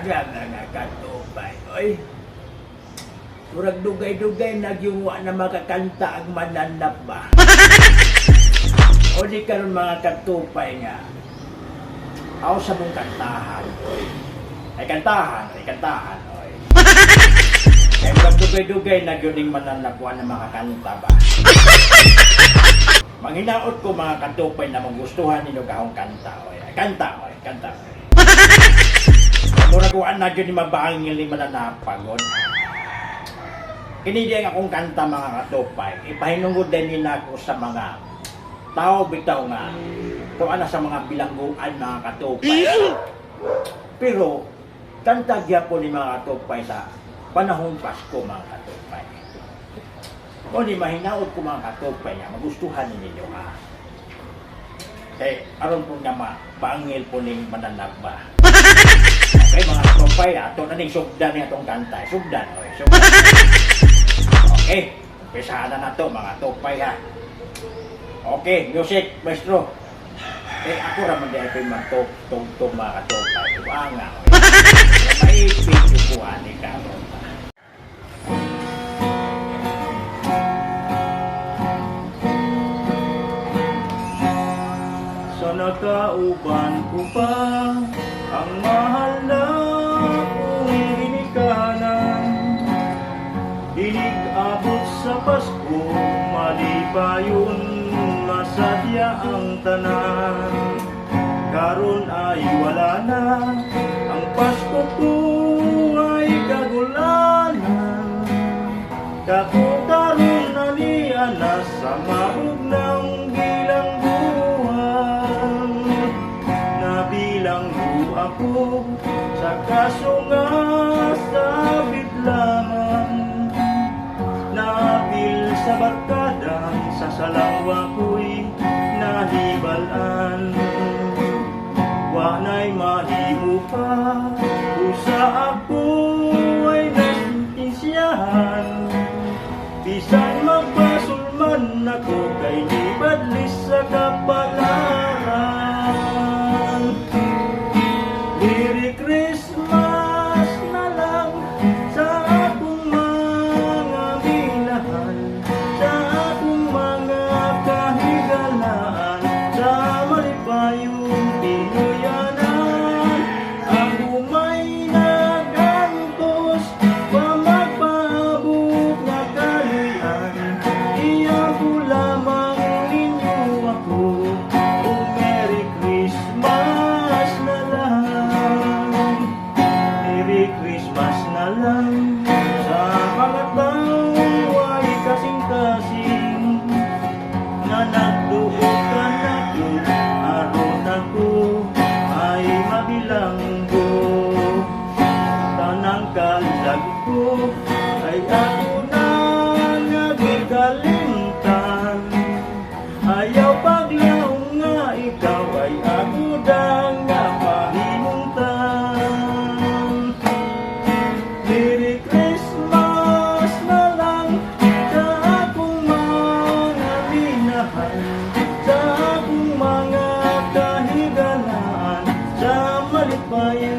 Buntaga, mga katupay. Oy, murag dugay-dugay nagyungwa na makakanta ang mananap ba? O di karon, mga katupay, nga ako sa mong kantahan, oy. Ay kantahan, ay kantahan, oy. Kaya murag dugay-dugay nagyuning mananap wa na makakanta ba? Manghinaot ko, mga katupay, na magustuhan ninyo akong kanta, oy. Ay, kanta, oy, kanta, oy. Murag wa na gyud ni mabangil ni mananapagod. Kini di ang akong kanta, mga katupay. Ipahinungod din nila ako sa mga tao bitaw nga tuwa na sa mga bilangguan, mga katupay. Pero kanta gyapon ni, mga katupay, sa panahong Pasko, mga katupay. O ni mahinaot ko, mga katupay, nga magustuhan ninyo ha. Kay aron po nga mabangil po ning mananap ba. Okay, mga katupay, ato na ning sugdan ni atong kanta. Sugdan, oy, sugdan. Okay, umpisahan na nato, mga tupay, ha. Okay, music, maestro. Eh, ako raman di ay magtugtog, mga katupay. Tuanga, oy. Maipit yung buwan ni karon. Sa nakauban ko pa ang mahal na kong ginikanan. Inig abot sa Pasko, malipayon masadya ang tanan. Karon ay wala na, ang Pasko ko ay kagulanan. Kako karon na niya na sa maog ng bilangguan. Nabilanggo ako sa kaso nga sabit lamang. Napil sa barkadang sa salangwa ko'y nahibalan. Wa na'y mahimo pa, usa ako ay nasintensyahan. Bisan magbasulman ako kay nibadlis sa kapalaran. Merry Christmas na lang sa akong mga minahal, sa akong mga kahigalaan, sa malipayong Pinoyanan. Ako may nagantos pa magpaabot nga kaluyan. Iyampo lamang ninyo ako, oh Merry Christmas na lang. Merry Christmas na lang sa mga taong way kasing-kasing nga nagduot kanako aron ako ay mabilanggo. Tanang kalag ko ay ako na nga gikalimtan. Ayaw paglaong nga ikaw ay ako dang nga pahinungtan. Merry Christmas na lang sa akong mga minahal, sa akong mga kahigalaan, sa malipayong